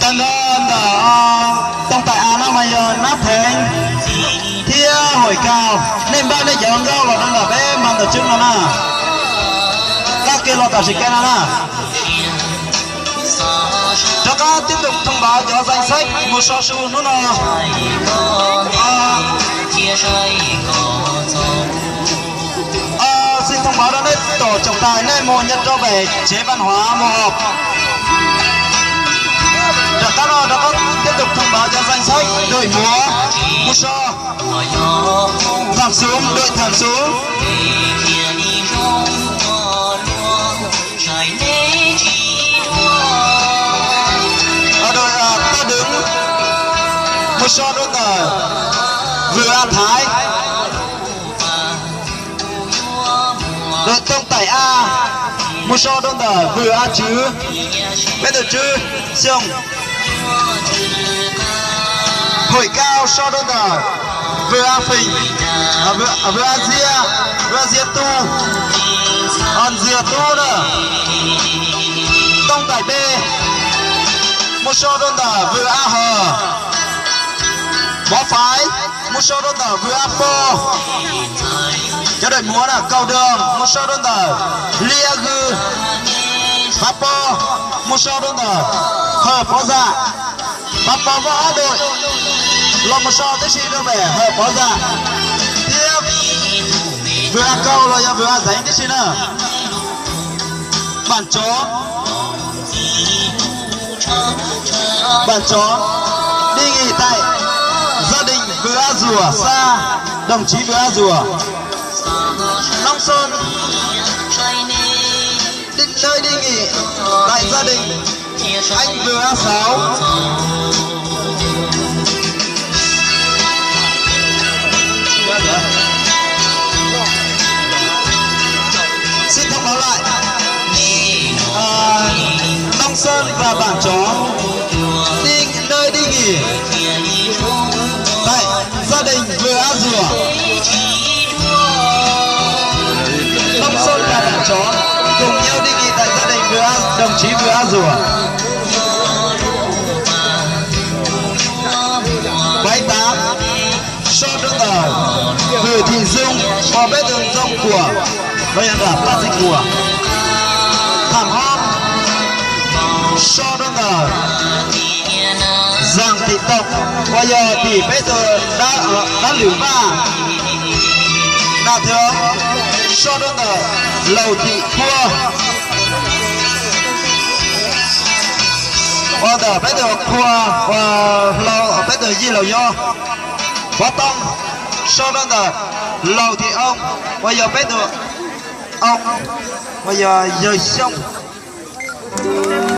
Tag nrho ntawm Tooj Taim A no mas yog Nab Theev thiab Hawm Kaus, nej npaj nej cov nkauj los rau ntawm peb mas ntawm tswb no na. Koj kiag los tam sim kev no na. Rov qab tiếp tục thông báo cov danh sách mus so su hnub no. Xin thông báo rau nej tổ trọng tài, nej mus nyob rau về chế văn hóa mus họp. Rov qab no rov qab tiếp tục thông báo cov danh sách đội múa mus so. Tham Súng, đội Tham Súng. Đội, à, Tao Đứng mus so rau ntawm Vư A Thái. Đội Tooj Taim A mus so rau ntawm Vư A Tswv, peb tus tswv Xyooj. Hawm Kaus so rau ntawm Vư A Feem, Vư, Vư A Ziab, Vư A Ziab Tub, Ntxiag Tub na. Tooj Taim B mus so rau ntawm Vư A Hawm, Mov Faiv mus so rau ntawm Vư A Pog. Cov đội múa na, Kaus Doog mus so rau ntawm Liab Vư, Pab Pog mus so rau ntawm Hawm Pov Zam. Pab Pog muaj ob đội los mus so tib si rau ntawm Hawm Pov Zam thiab Vư A Kaus los yog Vư A Zeev tib si na. Bản Chó, Bản Chó đi nghỉ tại gia đình Vư A Dua, xa đồng chí Vư A Dua. Nông Sơn đi, nơi đi nghỉ tại gia đình anh Vư A Sáu. Xin thông báo lại, à, Nông Sơn và Bản Chó đi nơi đi nghỉ tại gia đình Vư A Dua. Nông Sơn và Bản Chó cùng nhau đi nghỉ tại gia đình Vư A, đồng chí Vư A Dua. Bảy tám so rau ntawm Vư Thị Dung, uas peb tus Ntxoov Kuam, los yog nram Paj Txi Kuam. Tham Hoob so rau ntawm Zam Thim Toom, uas yog tim peb tus dab, dab Lwm Vaj. Nam Thwm so rau ntawm Laus Thim Phua, uas ntawm peb tus Phua, uas hlo peb tus Yij Laus Yob. Pov Tooj so rau ntawm Laus Thim Oo, uas yog peb tus Oo, uas yog yawg Xyooj.